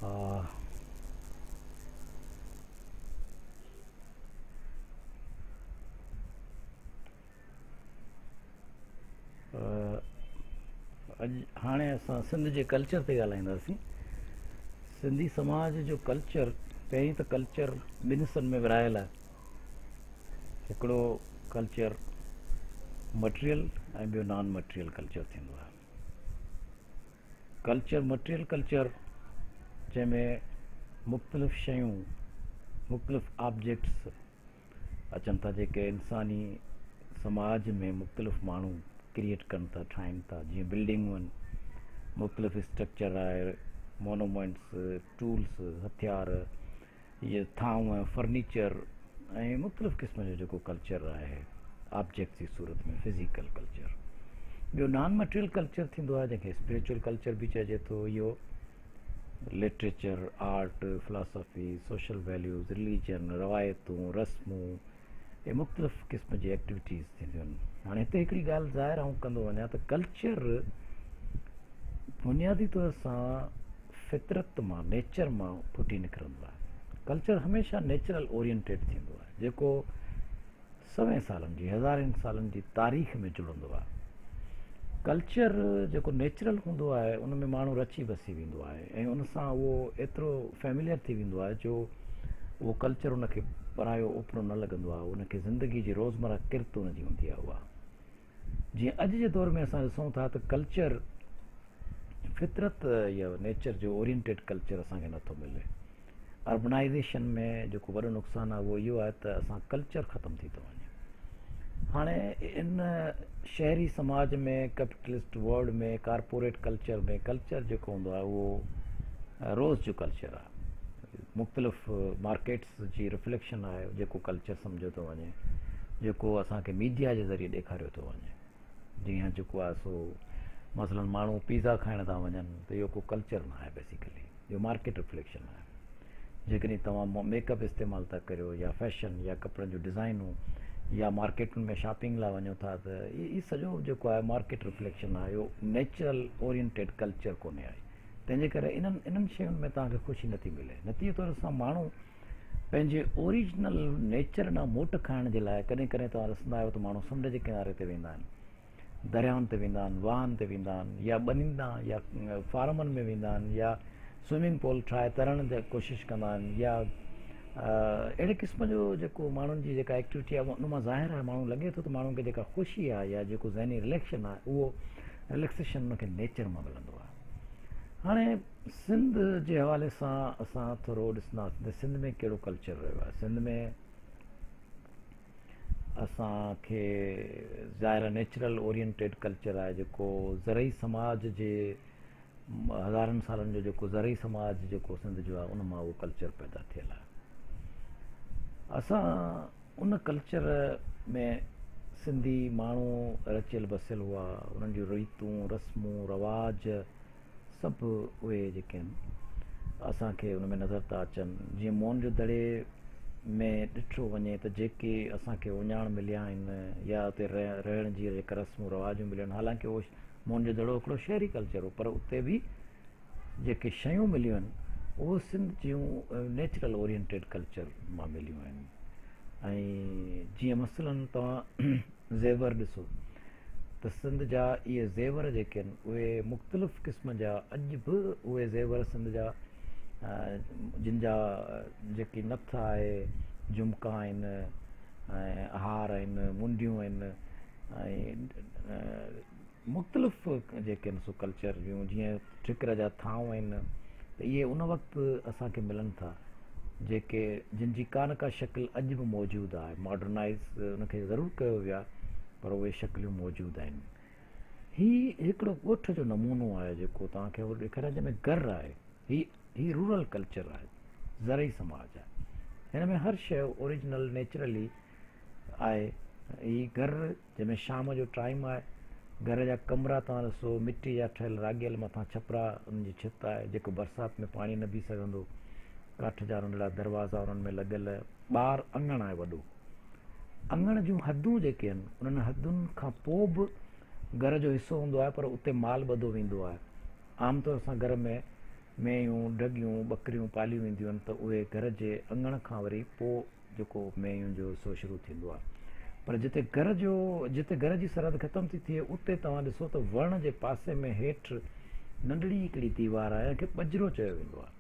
اڄ هاڻي اسان سنڌ جي ڪلچر تي ڳالهائينداسين. سنڌي سماج جو ڪلچر پهرين ته ڪلچر ٻن حصن ۾ ورهايل آهي. هڪڙو ڪلچر مٽيريل ۽ ٻيو نان مٽيريل ڪلچر ٿيندو آهي. ڪلچر مٽيريل ڪلچر جنهن ۾ مختلف شيون مختلف آبجيڪٽس اچن ٿا جيڪي انساني سماج ۾ مختلف ماڻهو ڪريئيٽ ڪن ٿا ٺاهين ٿا جيئن بلڊنگون آهن مختلف اسٽرڪچر آهي مونومينٽس ٽولس هٿيار اهي ٿانو فرنيچر ۽ مختلف قسم جو جيڪو ڪلچر آهي آبجيڪٽس جي صورت ۾ فزيڪل ڪلچر ٻيو نان مٽيريل ڪلچر ٿيندو آهي جنهن کي اسپريچوئل ڪلچر به چئجي ٿو اهو literature, art, philosophy, social values, religion, روايتون، رسمون اهي مختلف قسم جي ايڪٽيوٽيز ٿينديون آهن. هاڻي هتي هڪڙي ڳالهه ظاهر آئون ڪندو وڃان ته ڪلچر بنيادي طور سان فطرت مان نيچر مان ڦٽي نڪرندو آهي. ڪلچر هميشه نيچرل اورينٽيڊ ٿيندو آهي جيڪو سوين سالن جي، هزارين سالن جي تاريخ ۾ جڙندو آهي. ڪلچر جيڪو نيچرل هوندو آهي ان ۾ ماڻهو رچي بسي ويندو آهي ۽ ان سان اهو ايترو فيمليئر ٿي ويندو آهي جو اهو ڪلچر ان کي پرايو اوپرو نه لڳندو آهي ان کي زندگي جي روزمره ڪرت ان جي هوندي آهي اها. جيئن اڄ جي دور ۾ اسان ڏسون ٿا ته ڪلچر فطرت يا نيچر جو اورينٽيڊ ڪلچر اسان کي نٿو ملي. اربنائيزيشن ۾ جيڪو وڏو نقصان آهي اهو اهو آهي ته اسان ڪلچر ختم ٿي ٿو وڃي. هاڻي ان شهري سماج ۾ capitalist world ۾ corporate culture ۾ culture جيڪو هوندو آهي اهو روز جو ڪلچر آهي. مختلف مارڪيٽس جي رفليڪشن آهي جيڪو ڪلچر سمجهيو ٿو وڃي جيڪو اسان کي ميڊيا جي ذريعي ڏيکاريو ٿو وڃي جيئن جيڪو آهي سو مثلا ماڻهو پيزا کائڻ ٿا وڃن ته اهو ڪو ڪلچر نه آهي بيسيڪلي اهو مارڪيٽ رفليڪشن آهي جيڪڏهن توهان ميڪ اپ استعمال ٿا ڪريو يا فيشن يا ڪپڙن جون ڊزائنون يا مارڪيٽن ۾ شاپنگ لاء وڃو ٿا ته هي سڄو جيڪو آهي مارڪيٽ رفليڪشن آهي اهو نيچرل اورينٽيڊ ڪلچر ڪونهي آهي تنهن جي ڪري انهن انهن شين ۾ توهان کي خوشي نٿي ملي. نتيجي طور سان ماڻهو پنهنجي اوريجنل نيچر ڏانهن موٽ کائڻ جي لاء ڪڏهن ڪڏهن توهان ڏسندا آهيو ته ماڻهو سمنڊ جي ڪناري تي ويندا آهن، دريائن تي ويندا آهن، واهن تي ويندا آهن يا ٻنين ڏانهن يا فارمن ۾ ويندا آهن يا سوئمنگ پول ٺاهي ترڻ جي ڪوشش ڪندا آهن يا اهڙي قسم جو جيڪو ماڻهن جي جيڪا ايڪٽيوٽي آهي ان مان ظاهر آهي ماڻهو لڳي ٿو ته ماڻهن کي جيڪا خوشي آهي يا جيڪو ذهني رليڪشن آهي اهو رليڪسيشن ان کي نيچر مان ملندو آهي. هاڻي سنڌ جي حوالي سان اسان ٿورو ڏسنداسين ته سنڌ ۾ ڪهڙو ڪلچر رهيو آهي. سنڌ ۾ اسان کي ظاهر آهي نيچرل اورينٽيڊ ڪلچر آهي جيڪو زرعي سماج جي هزارن سالن جو جيڪو زرعي سماج جيڪو سنڌ جو آهي ان مان اهو ڪلچر پيدا ٿيل آهي. اسان ان ڪلچر ۾ سنڌي ماڻهو رچيل بسيل هئا، انهن جون ريتون، رسمون، رواج سڀ اهي جيڪي آهن اسان کي ان ۾ نظر ٿا اچن. جيئن موهن جو دڙي ۾ ڏٺو وڃي ته جيڪي اسان کي اهڃاڻ مليا آهن يا اتي رهڻ جي جيڪا رسمون رواجون مليون آهن، حالانڪه اهو موهن جو دڙو هڪڙو شهري ڪلچر هو پر اتي به جيڪي شيون مليون آهن اهي سنڌ جون نيچرل اورينٽيڊ ڪلچر مان مليون آهن ۽ جيئن مثلا توهان زيور ڏسو ته سنڌ جا اهي زيور جيڪي آهن اهي مختلف قسم جا اڄ به اهي زيور سنڌ جا جن جا جيڪي نٿ آهي جهمڪا آهن ۽ هار آهن منڊيون آهن ۽ مختلف جيڪي آهن سو ڪلچر جون جيئن ٺڪر جا ٿانو آهن ته اهي ان وقت اسان کي ملن ٿا جيڪي جن جي ڪا نه ڪا شڪل اڄ به موجود آهي ماڊرنائز ان کي ضرور ڪيو ويو آهي پر اهي شڪليون موجود آهن هي هڪڙو ڳوٺ جو نمونو آهي جيڪو توهان کي ڏيکاريان جنهن ۾ گهر آهي هي هي رورل ڪلچر آهي زرعي سماج آهي هن ۾ هر شيء اوريجنل نيچرلي آهي هي گهر جنهن ۾ شام جو ٽائيم آهي. گهر جا ڪمرا توهان ڏسو مٽي جا ٺهيل راڳيل مٿان ڇپرا انهن جي ڇت آهي جيڪو برسات ۾ پاڻي نه بيهي سگهندو. ڪاٺ جا ننڍڙا دروازا انهن ۾ لڳل. ٻاهر اڱڻ آهي وڏو. اڱڻ جون حدون جيڪي آهن انهن حدن کان پوء به گهر جو حصو هوندو آهي پر اتي مال ٻڌو ويندو آهي. عام طور سان گهر ۾ مينهون، ڍڳيون، ٻڪريون پاليون وينديون آهن ته اهي گهر جي اڱڻ کان وري پوء جيڪو مينهن جو حصو شروع ٿيندو آهي. پر جتي گهر جو جتي گهر جي سرحد ختم ٿي ٿئي اتي توهان ڏسو ته وڻ جي پاسي ۾ هيٺ ننڍڙي هڪڙي ديوار آهي ان کي ٻجرو چيو ويندو آهي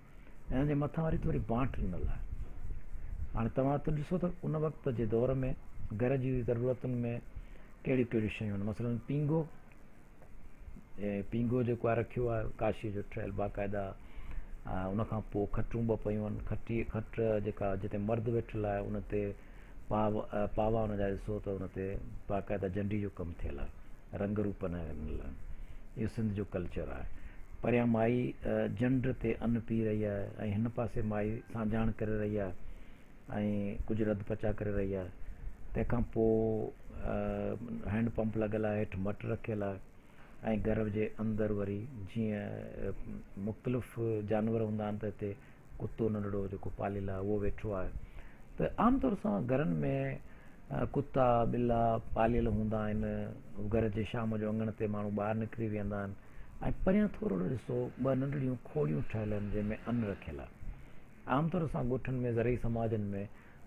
۽ ان جي مٿان وري ٿوري بانٺ ڏنل آهي. هاڻي توهان ته ڏسو ته ان وقت جي دور ۾ گهر جي ضرورتن ۾ ڪهڙيون ڪهڙيون شيون آهن مثلاً پينگهو پينگهو جيڪو آهي رکيو آهي ڪاشيء جو ٺهيل باقاعده ان کان پوء کٽون ٻه پيون آهن کٽي کٽ جيڪا جتي مرد ويٺل آهي ان تي پاو پاوا ان جا ڏسو ته ان تي باقاعده جنڊي جو ڪم ٿيل آهي رنگ روپ نه ڏنل آهن اهو سنڌ جو ڪلچر آهي پريان مائي جنڊ تي ان پي رهي آهي ۽ هن پاسي مائي سانجاڻ ڪري رهي آهي ۽ ڪجهه رڌ پچاء ڪري رهي آهي. تنهن کان پوء هينڊ پمپ لڳل آهي، هيٺ مٽ رکيل آهي ۽ گهر جي اندر وري جيئن مختلف جانور هوندا آهن ته هتي ڪتو ننڍڙو جيڪو پاليل آهي اهو ويٺو آهي ته عام طور سان گهرن ۾ ڪتا ٻلا پاليل هوندا آهن. گهر جي شام جو اڱڻ تي ماڻهو ٻاهر نڪري ويهندا آهن ۽ پريان ٿورڙو ڏسو ٻه ننڍڙيون کوڙيون ٺهيل آهن جنهن ۾ ان رکيل آهي. عام طور سان ڳوٺن ۾ زرعي سماجن ۾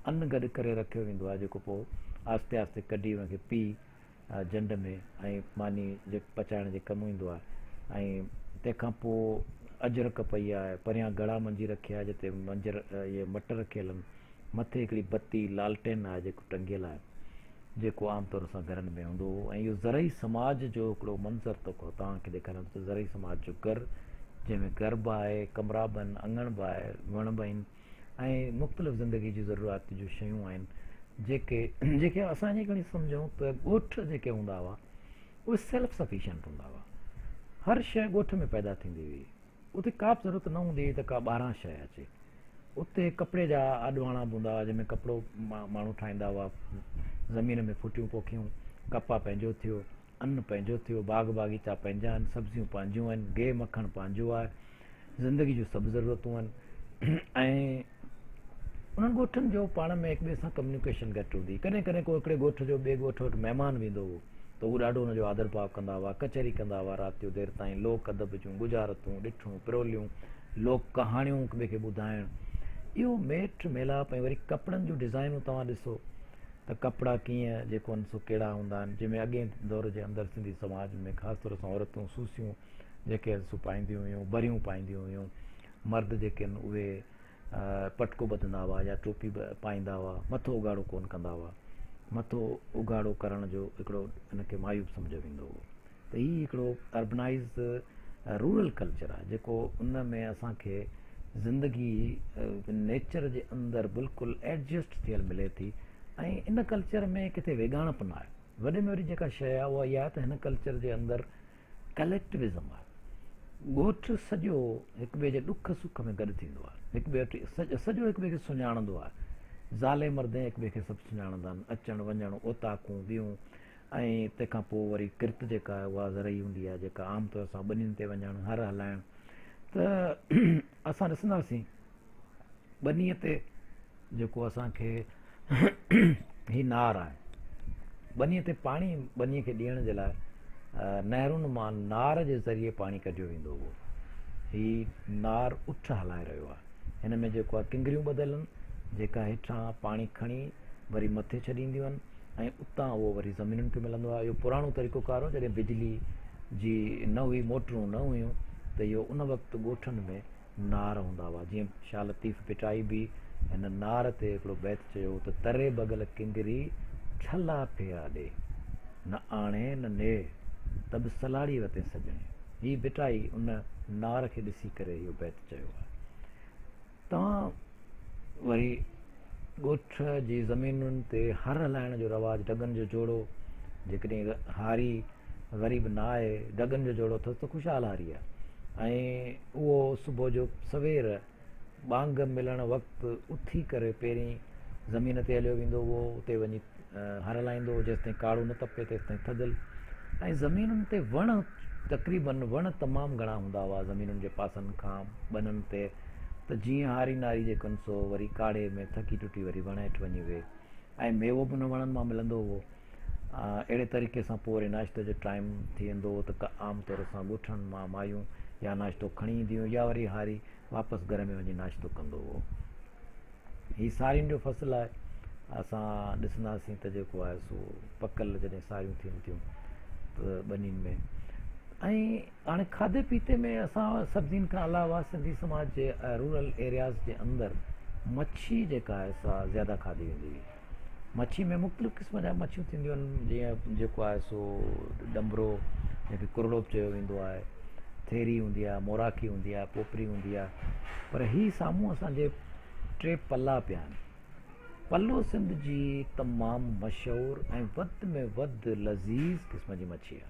ان گڏ ڪري رکيو ويندو آهي جيڪو پوء آهستي آهستي ڪڍي ان کي پيهي جنڊ ۾ ۽ ماني جي پچائڻ جي ڪم ايندو آهي ۽ تنهن کان پوء اجرڪ پئي آهي پريان گڙا منجي رکي آهي جتي منجر اهي مٽ رکيل آهن مٿي هڪڙي بتي لالٽين آهي جيڪو ٽنگيل آهي جيڪو عام طور سان گهرن ۾ هوندو هو ۽ اهو زرعي سماج جو هڪڙو منظر ٿو توهان کي ڏيکاريان ٿو ته زرعي سماج جو گهر جنهن ۾ گهر به آهي ڪمرا به آهن اڱڻ به آهي وڻ به آهن ۽ مختلف زندگي جي ضرورات جون شيون آهن جيڪي جيڪي اسان ائين کڻي سمجهون ته ڳوٺ جيڪي هوندا هئا اهي سيلف سفيشنٽ هوندا هئا هر شيء ڳوٺ ۾ پيدا ٿيندي هئي اتي ڪا به ضرورت نه هوندي هئي ته ڪا ٻاهران شيء اچي. اتي ڪپڙي جا آڏواڻا به هوندا هئا، جنهن ۾ ڪپڙو ماڻهو ٺاهيندا هئا. زمين ۾ ڦٽيون پوکيون، ڪپهه پنهنجو ٿيو، ان پنهنجو ٿيو، باغ باغيچا پنهنجا آهن، سبزيون پنهنجون آهن، گيهه مکڻ پنهنجو آهي، زندگي جون سڀ ضرورتون آهن ۽ انهن ڳوٺن جو پاڻ ۾ هڪ ٻئي سان ڪميونيڪيشن گهٽ هوندي هئي. ڪڏهن ڪڏهن ڪو هڪڙي ڳوٺ جو ٻئي ڳوٺ وٽ مهمان ويندو هو. ته هو ڏاڍو ان جو آڌر ڀاء ڪندا هئا، ڪچهري ڪندا هئا، رات جو دير تائين لوڪ ادب جون ڳجهارتون، ڏٺون، پروليون، لوڪ ڪهاڻيون هڪ ٻئي کي ٻڌائڻ. اهو ميٺ ميلاپ ۽ وري ڪپڙن جون ڊزائينون توهان ڏسو ته ڪپڙا ڪيئن جيڪو آهن سو ڪهڙا هوندا آهن، جنهن ۾ اڳئين دور جي اندر سنڌي سماج ۾ خاص طور سان عورتون سوسيون جيڪي آهن سو پائينديون هيون، بريون پائينديون هيون، مرد جيڪي آهن اهي پٽڪو ٻڌندا هئا يا ٽوپي پائيندا هئا، مٿو اگهاڙو ڪونه ڪندا هئا. مٿو اگهاڙو ڪرڻ جو هڪڙو ان کي معيوب سمجهيو ويندو هو. ته هي هڪڙو اربنائيز رورل ڪلچر آهي جيڪو ان ۾ اسان کي زندگي نيچر جي اندر بلڪل ايڊجسٽ ٿيل ملي ٿي ۽ ان ڪلچر ۾ ڪٿي ويڳاڻپ نه آهي. وڏي ۾ وڏي جيڪا شيء آهي اها اها آهي ته هن ڪلچر جي اندر ڪليڪٽوزم آهي. ڳوٺ سڄو هڪ ٻئي جي ڏک سک ۾ گڏ ٿيندو آهي. هڪ ٻئي وٽ سڄو هڪ ٻئي کي سڃاڻندو آهي. زالين مردين هڪ ٻئي کي سڀ سڃاڻندا آهن. اچڻ وڃڻ، اوطاقون ٻيون ۽ تنهن کان پوء وري ڪرت جيڪا آهي اها زرعي هوندي آهي جيڪا عام طور سان ٻنين تي وڃڻ، هر هلائڻ ته اسان ڏسنداسين ٻنيء تي جيڪو اسان کي هي نار آهي ٻنيء تي پاڻي ٻنيء کي ڏيڻ جي لاء نهرن مان نار جي ذريعي پاڻي ڪڍيو ويندو هو هي نار اٺ هلائي رهيو آهي هن ۾ جيڪو آهي ڪنگريون ٻڌل آهن جيڪا هيٺان پاڻي کڻي وري مٿي ڇڏينديون آهن ۽ اتان اهو وري زمينن کي ملندو آهي اهو پراڻو طريقو ڪار هو جڏهن بجلي جي نه هئي موٽرون نه هيون ته اهو ان وقت ڳوٺن ۾ نار هوندا هئا، جيئن شاهه لطيف ڀٽائي به هن نار تي هڪڙو بيت چيو هو ته تري بغل ڪنگري ڇلا ڦيها ڏي، نه آڻي نه ني، ته به سلاڙي وتين سڄڻي. هي ڀٽائي ان نار کي ڏسي ڪري اهو بيت چيو آهي. توهان وري ڳوٺ جي زمينن تي هر هلائڻ جو رواج، ڍڳن جو جوڙو، جيڪڏهن هاري غريب نه آهي، ڍڳن جو جوڙو اٿس ته خوشحال هاري آهي ۽ اهو صبح جو سوير ٻانگ ملڻ وقت اٿي ڪري پهرين زمين تي هليو ويندو هو، اتي وڃي هر هلائيندو هو، جيستائين ڪاڙهو نه تپي تيستائين ٿڌل ۽ زمينن تي وڻ تقريبن وڻ تمام گهڻا هوندا هئا زمينن جي پاسن کان ٻنن تي ته جيئن هاري ناري جي ڪن سو وري ڪاڙهي ۾ ٿڪي ٽٽي وري وڻ هيٺ وڃي ويهي ۽ ميوو به ان وڻن مان ملندو هئو. اهڙي طريقي سان پوء وري ناشتي جو ٽائيم ٿي ويندو هو ته عام طور سان ڳوٺن مان مايون يا ناشتو کڻي اينديون هيون يا وري هاري واپس گهر ۾ وڃي ناشتو ڪندو هو. هي سارين جو فصل آهي. اسان ڏسنداسين ته جيڪو آهي سو پڪل جڏهن ساريون ٿين ٿيون ته ٻنين ۾ ۽ هاڻي کاڌي پيتي ۾ اسان سبزين کان علاوه سنڌي سماج جي رورل ايرياز جي اندر مڇي جيڪا آهي سا زياده کاڌي ويندي هئي. مڇي ۾ مختلف قسم جا مڇيون ٿينديون آهن جيئن جيڪو آهي سو ڏمرو جنهن کي ڪرڙو به چيو ويندو آهي، ٿيري هوندي آهي، موراکي هوندي آهي، پوپري هوندي آهي پر هي سامهون اسان جي ٽي پلا پيا آهن. پلو سنڌ جي تمام مشهور ۽ وڌ ۾ وڌ لذيذ قسم جي مڇي آهي.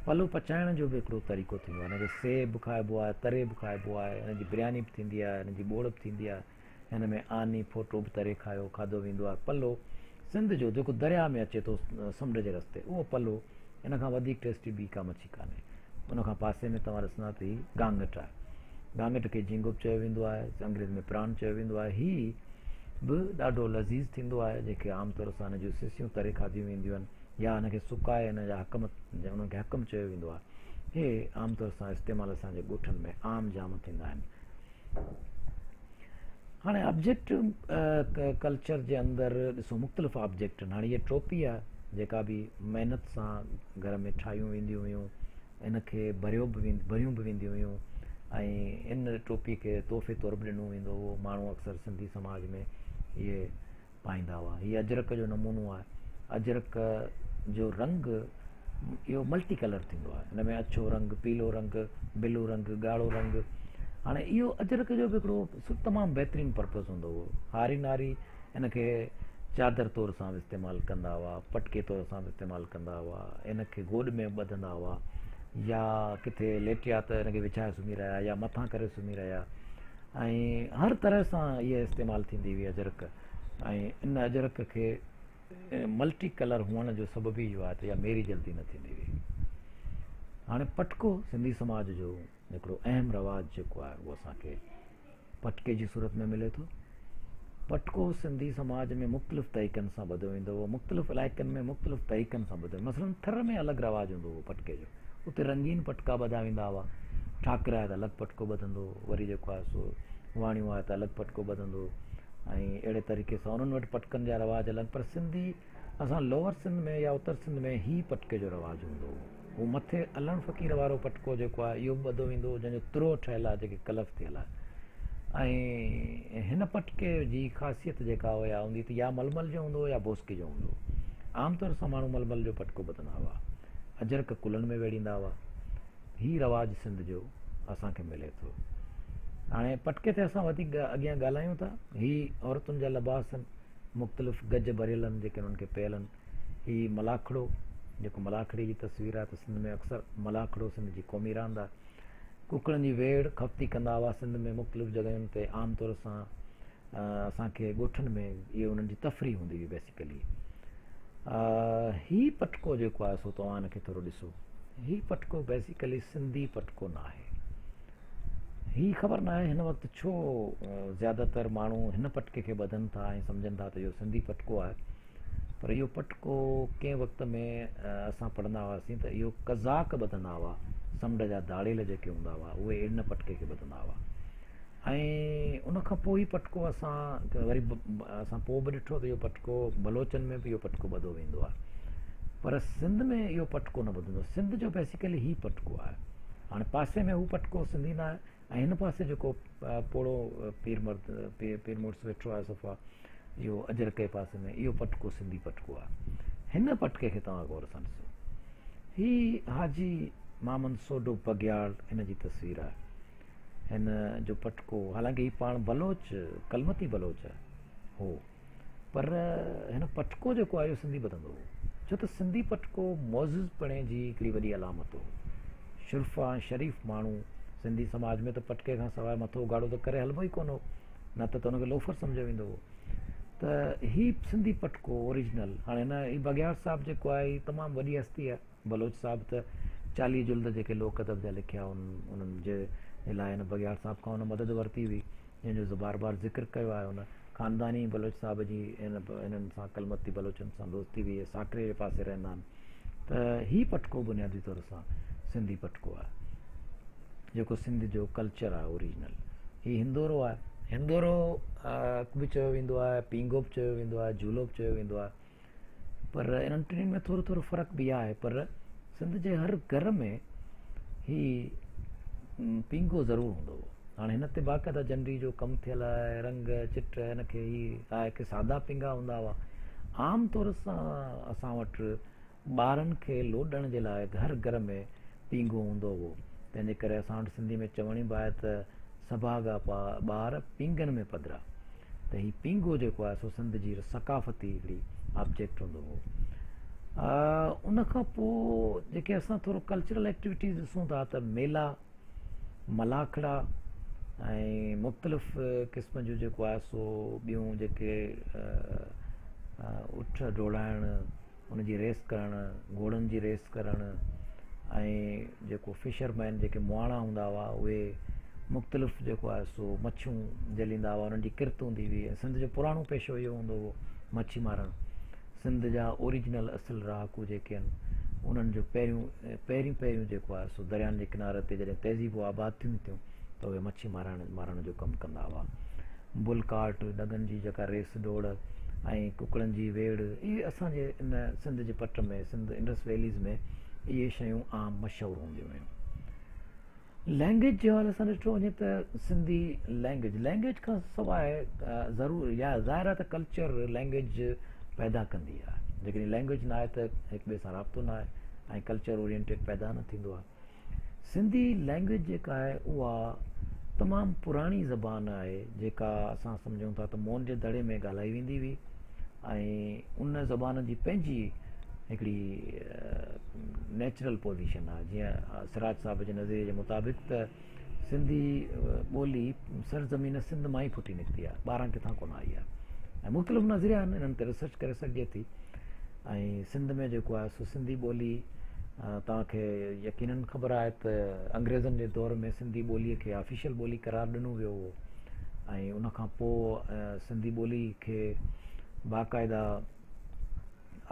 پلو پچائڻ جو به هڪڙو طريقو ٿيندو آهي. هن کي سيهي به کائبو آهي، تري به کائبو آهي، هن جي برياني به ٿيندي آهي، هن جي ٻوڙ به ٿيندي آهي. هن ۾ آني ڦوٽو به تري کايو کاڌو ويندو آهي. پلو سنڌ جو جيڪو درياء ۾ اچي ٿو سمنڊ جي رستي اهو پلو ان کان وڌيڪ ٽيسٽي ٻي ڪا مڇي ڪانهي. ان کان پاسي ۾ توهان ڏسندا ته هي گانگٽ آهي. گانگٽ کي جهينگو به چيو ويندو آهي، انگريزي ۾ پران چيو ويندو آهي. هي به ڏاڍو لذيذ ٿيندو آهي جنهن کي عام طور سان هن جون سسيون تري کاڌيون وينديون آهن يا هن کي سڪائي هن جا حڪم انهن کي حڪم چيو ويندو آهي. هي عام طور سان استعمال اسان جي ڳوٺن ۾ عام جام ٿيندا آهن. هاڻي آبجيڪٽ ڪلچر جي اندر ڏسو مختلف آبجيڪٽ آهن. هاڻي هيء ٽوپي آهي جيڪا به محنت سان گهر ۾ ٺاهيون وينديون هيون، ان کي ڀريو به ويند ڀريون به وينديون هيون ۽ ان ٽوپي کي تحفي طور به ڏنو ويندو هو. ماڻهو اڪثر سنڌي سماج ۾ اهي پائيندا هئا. هي اجرڪ جو نمونو آهي. اجرڪ جو رنگ اهو ملٽي ڪلر ٿيندو آهي. هن ۾ اڇو رنگ، پيلو رنگ، بلو رنگ، ڳاڙهو رنگ. هاڻي اهو اجرڪ جو به هڪڙو تمام بهترين پرپز هوندو هو. هاري ناري ان کي چادر طور سان به استعمال ڪندا هئا، پٽڪي طور سان به استعمال ڪندا هئا، ان کي گوڏ ۾ ٻڌندا هئا يا ڪٿي ليٽيا ته ان کي وڇائي سمهي رهيا يا مٿان ڪري سمهي رهيا. ۽ هر طرح سان اها استعمال ٿيندي هئي اجرڪ ۽ ان اجرڪ کي ملٽي ڪلر هئڻ جو سبب ئي اهو آهي ته اها ميري جلدي نه ٿيندي هئي. هاڻي پٽڪو سنڌي سماج جو هڪڙو اهم رواج جيڪو آهي اهو اسان کي پٽڪي جي صورت ۾ ملي ٿو. پٽڪو سنڌي سماج ۾ مختلف طريقن سان ٻڌو ويندو هو، مختلف علائقن ۾ مختلف طريقن سان ٻڌو ويندو. مثلاً ٿر ۾ الڳ رواج هوندو هو پٽڪي جو، اتي رنگين پٽڪا ٻڌا ويندا هئا. ٺاڪر آهي ته الڳ پٽڪو ٻڌندو هو، وري جيڪو آهي سو واڻيو آهي ته الڳ پٽڪو ٻڌندو هو ۽ اهڙي طريقي سان انهن وٽ پٽڪن جا رواج الڳ. پر سنڌي اسان لوئر سنڌ ۾ يا اتر سنڌ ۾ هي پٽڪي جو رواج هوندو هو. هو مٿي علڻ فقير وارو پٽڪو جيڪو آهي اهو به ٻڌو ويندو هو جنهن جو ترو ٺهيل آهي جيڪي ڪلف ٿيل آهي ۽ هن پٽڪي جي خاصيت جيڪا اها هوندي ته يا ململ جو هوندو هو يا بوسڪي جو هوندو هو. عام طور سان ماڻهو ململ جو پٽڪو ٻڌندا هئا. اجرڪ ڪلهن ۾ ويڙهيندا هئا. هي رواج سنڌ جو اسان کي ملي ٿو. هاڻي پٽڪي تي اسان وڌيڪ اڳيان ڳالهايون ٿا. هي عورتن جا لباس آهن. مختلف گج ڀريل آهن جيڪي انهن کي پيل آهن. هي ملاکڙو جيڪو ملاکڙي جي تصوير آهي ته سنڌ ۾ اڪثر ملاکڙو سنڌ جي قومي راند آهي. ڪڪڙن جي ويڙهه خفتي ڪندا هئا سنڌ ۾ مختلف جڳهين تي عام طور سان اسان کي ڳوٺن ۾ اهي انهن جي تفريح هوندي هئي بيسيڪلي. هي پٽڪو جيڪو آهي سو توهان هن کي ٿورو ڏسو. هي پٽڪو بيسيڪلي سنڌي پٽڪو نه آهي. هي خبر نه آهي هن وقت ڇو زياده تر ماڻهو هن پٽڪي کي ٻڌن ٿا ۽ سمجهن ٿا ته اهو سنڌي پٽڪو آهي پر اهو پٽڪو ڪنهن وقت ۾ اسان پڙهندا هئاسين ته اهو قزاق ٻڌندا هئا، سمنڊ جا ڌاڙيل جيڪي هوندا هئا اهي ان پٽڪي کي ٻڌندا هئا ۽ ان کان پوء هي پٽڪو اسان وري اسان پوء به ڏٺو ته اهو پٽڪو بلوچن ۾ به اهو پٽڪو ٻڌو ويندو آهي پر سنڌ ۾ اهو پٽڪو نه ٻڌندو سنڌ جو بيسيڪلي هي پٽڪو آهي هاڻي پاسي ۾ هو پٽڪو سنڌي نه آهي ۽ هن پاسي جيڪو پوڙهو پير مرد پير مڙس ويٺو آهي صفا اهو اجرڪ جي پاسي ۾ اهو پٽڪو سنڌي پٽڪو آهي. هن پٽڪي کي توهان غور سان ڏسو. هي حاجي محمد سوڍو بگهياڙ هن جي تصوير آهي. هن جو پٽڪو حالانڪه هي پاڻ بلوچ ڪلمتي بلوچ هو. پر هن پٽڪو جيڪو آهي اهو سنڌي ٻڌندو هو، ڇو ته سنڌي پٽڪو معزز پڻي جي هڪڙي وڏي علامت هو. شرفا ۽ شريف ماڻهو سنڌي سماج ۾ ته پٽڪي کان سواء مٿو اگهاڙو ته ڪري هلبو ئي ڪونه هو، نه ته ته ان کي لوفر سمجهيو ويندو هو. ته هي سنڌي پٽڪو اوريجنل هاڻي هن هي بگهياڙ صاحب جيڪو آهي هي تمام وڏي هستي آهي. بلوچ صاحب ته 40 جلد جيڪي لوڪ ادب جا لکيا انهن جي لاء هن بگهياڙ صاحب کان هن مدد ورتي هئي. جنهن جو بار بار ذڪر ڪيو آهي ان خانداني بلوچ صاحب جي انهن سان ڪلمتي بلوچن سان دوستي به اهي ساڪري جي پاسي رهندا آهن ته هي پٽڪو بنيادي طور سان سنڌي پٽڪو آهي. جيڪو سنڌ جو ڪلچر آهي اوريجنل. هي هندورو آهي. هندورو به چيو ويندو آهي، پينگهو به چيو ويندو آهي، جهولو به چيو ويندو آهي. پر انهن ٽنهي ۾ ٿورو ٿورو فرق به آهي پر سنڌ جي هر گهر ۾ هي پينگهو ضرور هوندو هو. هاڻي هن تي باقاعده جنڊي جو ڪم ٿيل آهي، رنگ چٽ هن کي هي آهي ڪي سادا پينگها هوندا هئا. عام طور سان اسان وٽ ٻارن کي لوڏڻ جي لاء هر گهر ۾ پينگهو هوندو هو. تنهن جي ڪري اسان وٽ سنڌي ۾ چوڻي به آهي ته سڀاڳا ٻار پينگهن ۾ پڌرا. ته هي پينگهو جيڪو آهي سو سنڌ جي ثقافتي هڪڙي آبجيڪٽ هوندو هو. ان کان پوء جيڪي اسان ٿورو ڪلچرل ايڪٽيوٽيز ڏسون ٿا ته ميلا، ملاکڙا ۽ مختلف قسم جون جيڪو آهي سو ٻيون جيڪي اٺ ڊوڙائڻ، ان جي ريس ڪرڻ، گهوڙن جي ريس ڪرڻ ۽ جيڪو فشر مين جيڪي مهاڻا هوندا هئا اهي مختلف جيڪو آهي سو مڇيون جهليندا هئا انهن جي ڪرت هوندي هئي ۽ سنڌ جو پراڻو پيشو اهو هوندو هو مڇي مارڻ سنڌ جا اوريجنل اصل رهاڪو جيڪي آهن انهن جو پهريون پهريون پهريون جيڪو آهي سو دريائن جي ڪناري تي جڏهن تهذيبون آباد ٿيون ٿيون ته اهي مڇي مارڻ مارڻ جو ڪم ڪندا هئا بل ڪارٽ، ڍڳن جي جيڪا ريس ڊوڙ ۽ ڪڪڙن جي ويڙهه اهي اسان جي ان سنڌ جي پٽ ۾ سنڌ انڊس ويليز ۾ اهي شيون عام مشهور هونديون هيون. لينگويج جي حوالي سان ڏٺو وڃي ته سنڌي لينگويج لينگويج کان سواء ضرور يا ظاهر آهي ته ڪلچر لينگويج پيدا ڪندي آهي جيڪڏهن لينگويج نه آهي ته هڪ ٻئي سان رابطو نه آهي ۽ ڪلچر اورينٽيڊ پيدا نه ٿيندو آهي. سنڌي لينگويج جيڪا آهي اها تمام پراڻي زبان آهي جيڪا اسان سمجهون ٿا ته موهن جي دڙي ۾ ڳالهائي ويندي هئي ۽ ان زبان جي پنهنجي هڪڙي نيچرل پوزيشن آهي جيئن سراج صاحب جي نظريي جي مطابق ته سنڌي ٻولي سرزمين سنڌ مان ئي ڦٽي نڪتي آهي ٻاهران ڪٿان ڪونه آئي آهي ۽ مختلف نظريا آهن انهن تي ريسرچ ڪري سگهجي ٿي ۽ سنڌ ۾ جيڪو آهي سو سنڌي ٻولي توهان کي يقينن خبر آهي ته انگريزن جي دور ۾ سنڌي ٻولي کي آفيشل ٻولي قرار ڏنو ويو هو ۽ ان کان پوء سنڌي ٻولي کي باقاعده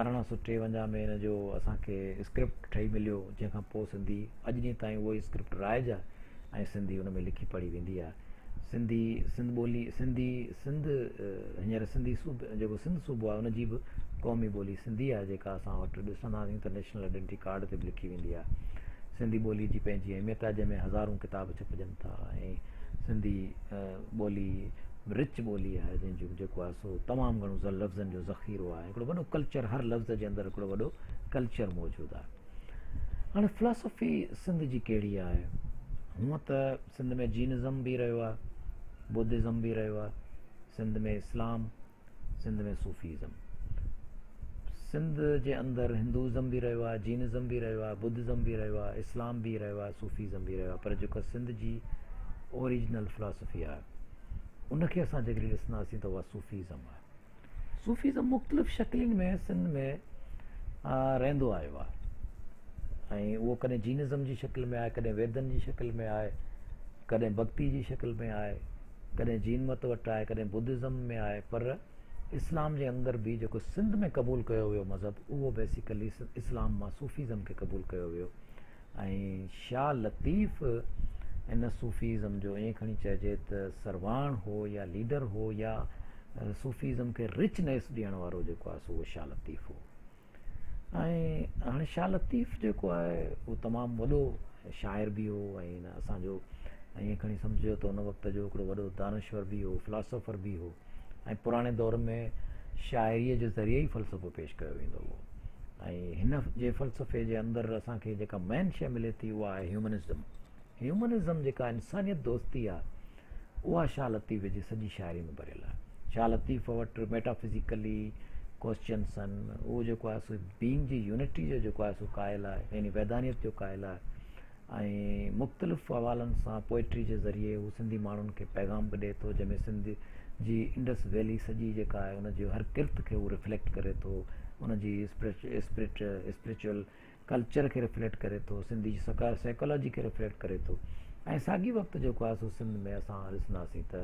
1853 ۾ ان جو اسان کي اسڪرپٽ ٺهي مليو جنهن کان پوء سنڌي اڄ ڏينهن تائين اهو ئي اسڪرپٽ رائج آهي ۽ سنڌي ان ۾ لکي پڙهي ويندي آهي سنڌي سنڌ ٻولي سنڌي سنڌ هينئر سنڌي صوبي جيڪو سنڌ صوبو آهي ان جي به قومي ٻولي سنڌي آهي جيڪا اسان وٽ ڏسندا آهيون ته نيشنل آئيڊينٽي ڪارڊ تي به لکي ويندي آهي سنڌي ٻولي جي پنهنجي اهميت آهي جنهن ۾ هزارون ڪتاب ڇپجن ٿا ۽ سنڌي ٻولي رچ ٻولي آهي جنهن جو جيڪو آهي سو تمام گهڻو لفظن جو ذخيرو آهي هڪڙو وڏو ڪلچر هر لفظ جي اندر هڪڙو وڏو ڪلچر موجود آهي هاڻي فلاسافي سنڌ جي ڪهڙي آهي هونء ته سنڌ ۾ جينزم به رهيو آهي ٻڌزم به رهيو آهي سنڌ ۾ اسلام سنڌ ۾ صوفيزم سنڌ جي اندر هندوازم به رهيو آهي جينزم به رهيو آهي ٻڌزم به رهيو آهي اسلام به رهيو آهي صوفيزم به رهيو آهي پر جيڪا سنڌ جي اوريجنل فلاسفي آهي ان کي اسان جيڪڏهن ڏسنداسين ته اها صوفيزم آهي صوفيزم مختلف شڪلين ۾ سنڌ ۾ رهندو آيو آهي ۽ اهو ڪڏهن جينزم جي شڪل ۾ آهي ڪڏهن ويدن جي شڪل ۾ آهي ڪڏهن ڀڳتي جي شڪل ۾ آهي ڪڏهن جين مت وٽ آهي ڪڏهن ٻڌزم ۾ آهي پر اسلام جي اندر به جيڪو سنڌ ۾ قبول ڪيو ويو مذهب اهو بيسيڪلي اسلام مان صوفيزم کي قبول ڪيو ويو ۽ شاهه لطيف ان صوفيزم جو ائين کڻي چئجي ته سرواڻ هو يا ليڊر هو يا صوفيزم کي رچنيس ڏيڻ وارو جيڪو آهي سو اهو شاهه لطيف هو ۽ هاڻي شاهه لطيف جيڪو آهي اهو تمام وڏو شاعر به هو ۽ اسان جو ائين کڻي سمجهجو ته ان وقت جو هڪڙو وڏو دانشور به هو فلاسافر به هو ۽ پراڻي دور ۾ شاعريء جي ذريعي ئي فلسفو پيش ڪيو ويندو هو ۽ هن جي فلسفي جي اندر اسان کي جيڪا مين شيء ملي ٿي اها آهي هيومنزم هيومنزم جيڪا انسانيت دوستي آهي اها شاهه لطيف جي سڄي شاعري ۾ ڀريل آهي. شاهه لطيف وٽ ميٽافزيڪلي ڪوئسچنس آهن، اهو جيڪو آهي سو بينگ جي يونٽي جو جيڪو آهي سو قائل آهي يعني وحدانيت جو قائل آهي ۽ مختلف حوالن سان پوئٽري جي ذريعي هو سنڌي ماڻهن کي پيغام به ڏئي ٿو جنهن ۾ سنڌ جي انڊس ويلي سڄي جيڪا آهي ان جي هر ڪرت کي هو رفليڪٽ ڪري ٿو ان جي اسپرٽ اسپرچوئل ڪلچر کي رفليڪٽ ڪري ٿو، سنڌي جي سائيڪالاجي کي رفليڪٽ ڪري ٿو ۽ ساڳي وقت جيڪو آهي سو سنڌ ۾ اسان ڏسنداسين ته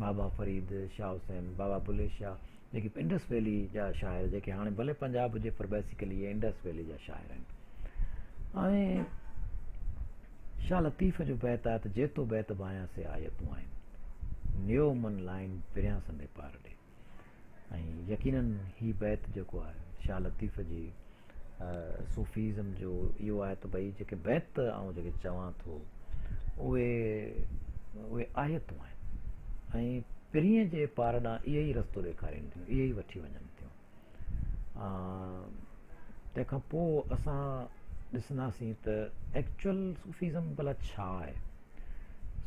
بابا فريد، شاهه حسين، بابا بلهي شاهه جيڪي انڊس ويلي جا شاعر جيڪي هاڻي ڀلي پنجاب هجي پر بيسيڪلي اهي انڊس ويلي جا شاعر آهن ۽ شاهه لطيف جو بيت آهي ته جيتو بيت ڀانيان سي آيتون آهن، نيو من لائين پريان سندي پار ڏي. ۽ يقينن هي بيت جيڪو آهي شاهه لطيف جي صوفيزم جو اهو آهي ته ڀئي جيڪي بيت آئون جيڪي چوان ٿو اهي اهي آيتون آهن ۽ پرينء جي پار ڏانهن اهي ئي رستو ڏيکارين ٿيون، اهي ئي وٺي وڃن ٿيون. تنهن کان پوء اسان ڏسنداسين ته ايڪچوئل صوفيزم ڀلا ڇا آهي؟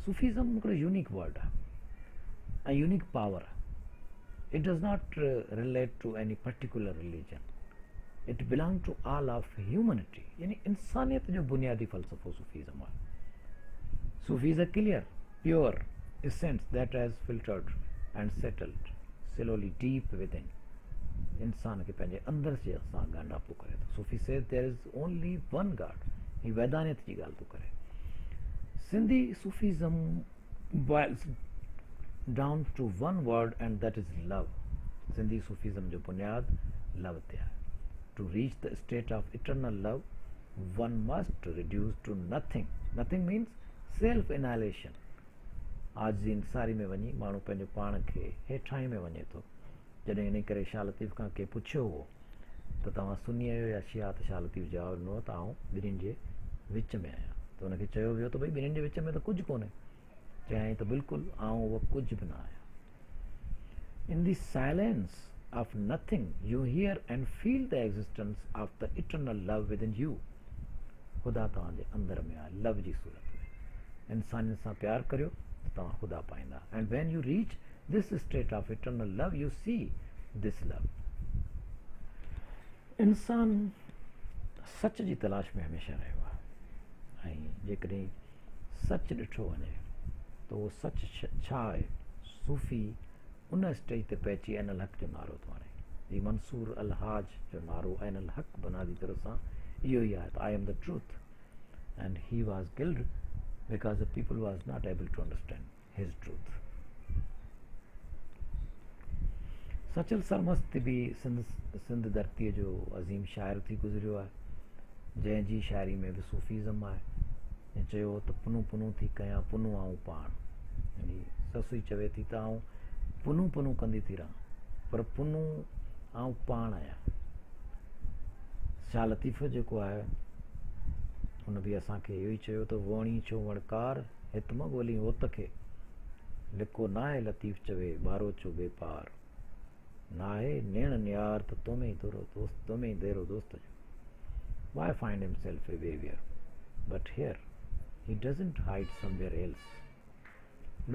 صوفيزم هڪڙو يونيڪ ورڊ آهي ۽ يونيڪ پاور آهي. It does not relate to any particular religion. It belong to all of humanity. يعني انسانيت جو بنيادي فلسفو صوفيزم آهي. Sufi is a clear, pure essence that has filtered and settled slowly deep within. انسان کي پنهنجي اندر جي سان ڳانڍاپو ڪري ٿو. Sufi says there is only one God. هي ويدانيت جي ڳالهه ٿو ڪري. Sindhi Sufism boils down to one word and that is love. Sindhi Sufism جو بنياد لو تي آهي. To reach the state of eternal love one must reduce to nothing. Nothing means self annihilation. عاجزي انڪساري ۾ وڃي ماڻهو پنهنجو پاڻ کي هيٺاهين ۾ وڃي ٿو. جڏهن انهي ڪري شاهه لطيف کان ڪنهن پڇيو هو ته توهان سني آهيو يا شيعا ته شاهه لطيف جواب ڏنو ته آئون ٻنهين جي وچ ۾ آهيان ته ان کي چيو ويو ته ڀئي ٻنهين جي وچ ۾ ته ڪجهه ڪونهي. چيائين ته بلڪل آئون اهو ڪجهه به نه آهيان. In the silence of nothing you hear and feel the existence of the eternal love within you. خدا توهان جي اندر ۾ آهي لو جي صورت ۾. انسانيت سان پيار ڪريو ته توهان خدا پائيندا. And when you reach this state of eternal love you see this love. انسان سچ جي تلاش ۾ هميشه رهيو آهي ۽ جيڪڏهن سچ ڏٺو وڃي ته اهو سچ ڇا آهي؟ صوفي ان اسٽيج تي پهچي عين الحق جو نعرو ٿو هڻي. هي منصور الحاج جو نعرو عين الحق بنيادي طور سان اهو ئي آهي ته I am the truth and he was killed because the people was not able to understand his truth. Sachal Sarmast به سنڌ ڌرتيء جو عظيم شاعر ٿي گذريو آهي، جنهن جي شاعري ۾ به صوفيزم آهي. جنهن چيو ته پنهون پنهون ٿي ڪيان پنهون آئون پاڻ. يعني سسئي چوي ٿي ته آئون پنهون پنهون ڪندي ٿي رهان، پر پنهون آئون پاڻ آهيان. شاهه لطيف جيڪو آهي ان به اسان کي اهو ئي چيو ته ووڻي ڇو وڻڪار، هت م ڳولين هوت کي، لڪو ناهي لطيف چوي، ٻاروچو بي پار. ناهي نيڻ نيار ته تو ۾ ئي دورو دوست، تو ۾ ئي ديرو دوست جو. Why find himself everywhere but here he doesn't hide somewhere else.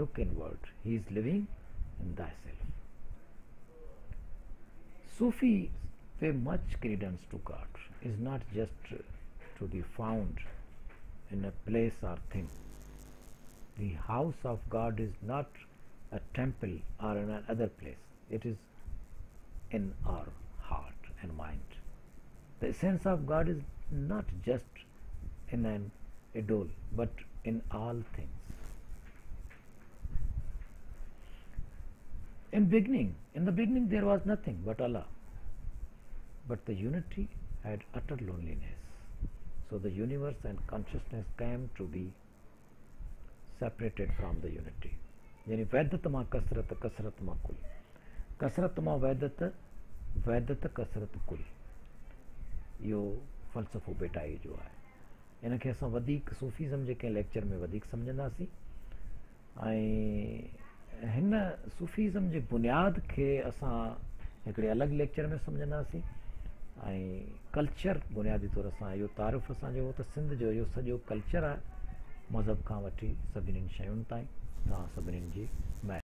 Look inward, he is living in thyself. Sufi pay much credence to God is not just to be found in a place or thing. The house of God is not a temple or in another place. It is in our heart and mind. The essence of God is not just in an idol, but in all things. In the beginning there was nothing but Allah. But the unity had utter loneliness. So the universe and consciousness came to be separated from the unity. يعني وحدت مان ڪثرت، ڪثرت مان ڪل. ڪثرت مان وحدت، وحدت ڪثرت ڪل. اهو فلسفو ڀٽائي جو آهي. ان کي اسان وڌيڪ صوفيزم جي ڪنهن ليڪچر ۾ وڌيڪ سمجهنداسين ۽ هن صوفيزم جي بنياد کي اسان هڪڙي الڳ ليڪچر ۾ سمجهنداسين ۽ ڪلچر بنيادي طور سان اهو تعارف اسان جو هو ته سنڌ جو اهو سڄو ڪلچر آهي مذهب کان وٺي سڀني شين تائين. توهان سڀني جي مهرباني.